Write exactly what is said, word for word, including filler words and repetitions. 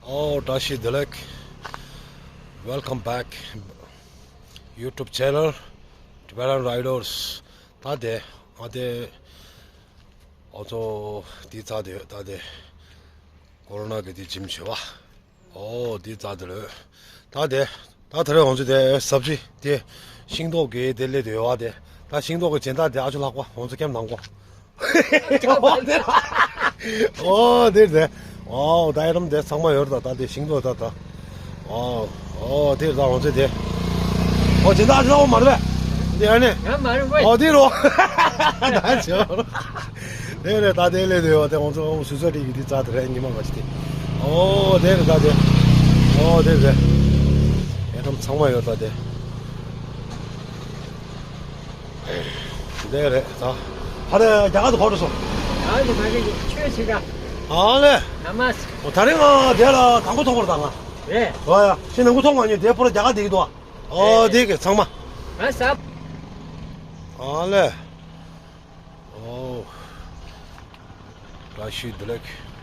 ཨོ་བཀྲ་ཤིས་བདེ་ལེགས། Welcome back YouTube channel Tibetan Riders. ད་དེ་ཨ་དེ་ཨོ་ཚོ་དེ་ཚ་དེ་ད་དེ་ཀོ་རོ་ན་གི་དེ་ཇིམ་བྱེད་བ། ཨོ་དེ་ཚ་དེ་ལོས་ད་དེ་ད་ད་རེས་ང་ཚོ་དེ་སབ་ཇི་དེ་ཤིང་ཏོག་གི་དེ་ལས་དེ་ཡོད་བ། དེ་ད་ཤིང་ཏོག་གི་སྦྱིན་བདག་དེ་ཨ་ཆུ་ལྷག་པ་ང་ཚོ་ཁྱིམ་ནང་གོ། ཨོ་དེ་རེད། ཨོ་ད་ཡ་རམ་དེ་ཚང་མ་ཡོད་རེད། ད་ད་དེ་ཤིང་ཏོག་ད་ད། ཨོ་ཨོ་དེ་རེད། ད་ང་ཚོ་དེ་ཨོ་སྦྱིན་བདག་ཨ་ཆུ་ལྷག་པ་མ་རེད་པས། དེ་ཨ་ནི་ང་མ་རེད་པས། ཨོ་དེ་རོ། ད་ཆོ། དེ་རེད། ད་དེ་ལས་དེ་ཡོད་དེ་ང་ཚོ་ཨོ་སུ་ས་རིག་གི་དེ་རྩ་དེ་རེད། ཉི་མ་མ་ཅི་དེ། ཨོ་དེ་རེད། ད་དེ་ཨོ་དེ་རེད། ཡ་རམ་ཚང་མ་ཡོད་ད་དེ། དེ་རེད་ད། ཕ་རེ་རྒྱ་གར་དུ་གོ་འགྲོ་སོང་། ཨ་ནི་ཕ་གི་ཆོས་ཆེ་ག་ཨ་ལེ། ཨ་མ་སི། ཨོ་ད་རེས་ང་དེ་ལ་དང་པོ་མཐོང་བར་དང་ང་། རེད། ཨོ་ཡ་ཤི་ནང་ཁུ་མཐོང་མ་མྱོང་། དེ་པོ་ལ་རྒྱ་གར་དེ་གི་འདུག་ཨོ་དེ་གི་ཚང་མ། ང་ས། ཨ་ལེ། ཨོ། བཀྲ་ཤིས་བདེ་ལེགས།